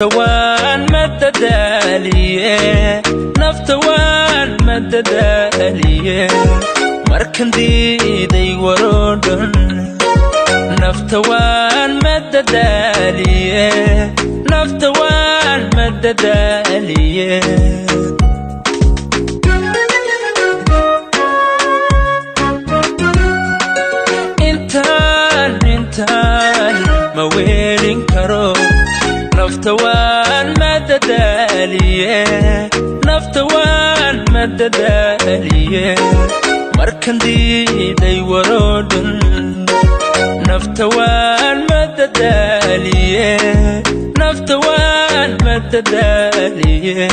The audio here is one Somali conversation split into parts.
Waan madadaaliye, nafta waan madadaaliye, markan diiday waroo dhan. Nafta waan madadaaliye, nafta waan madadaaliye. Intaan ma weelin karo, nafta waan madadaaliye, nafta waan madadaaliye, markan diiday waroo dhan. Nafta waan madadaaliye, nafta waan madadaaliye.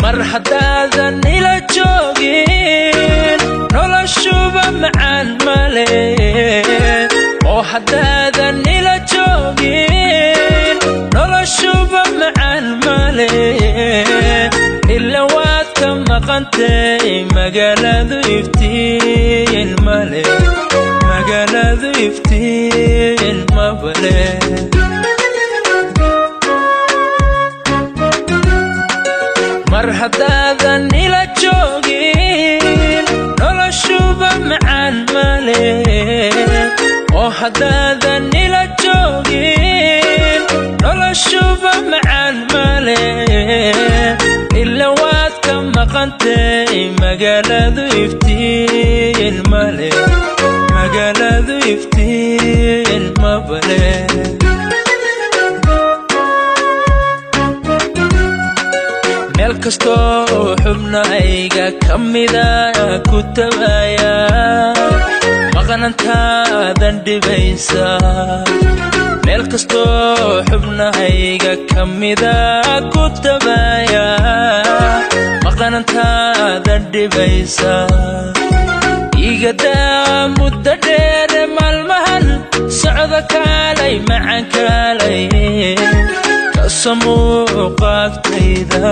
Mar haddaadan ila joogin, noloshuba macaan male, oo haddaadan ila joogin, noloshuba macaan male. Ila waad ka maqantay, magaaladu iftiin male, magaaladu iftiin mabale. Mar haddaadan ila joogin, noloshuba macaan male, oo haddaadan ila joogin, noloshuba macaan male. Ila waad ka maqantay, magaaladu iftiin male, magaaladu iftiin mabale. Meel kastoo xubnayga ka mida ku tabaya, maqnantaadan dhibaysa. Meel kastoo xubnahayga ka mida ku tabaya, maqnantaadan dhibaysa. Igadaa muddo dheere maalmahan socdo, kaalay macan, kaalay kaso muuqaagtayda.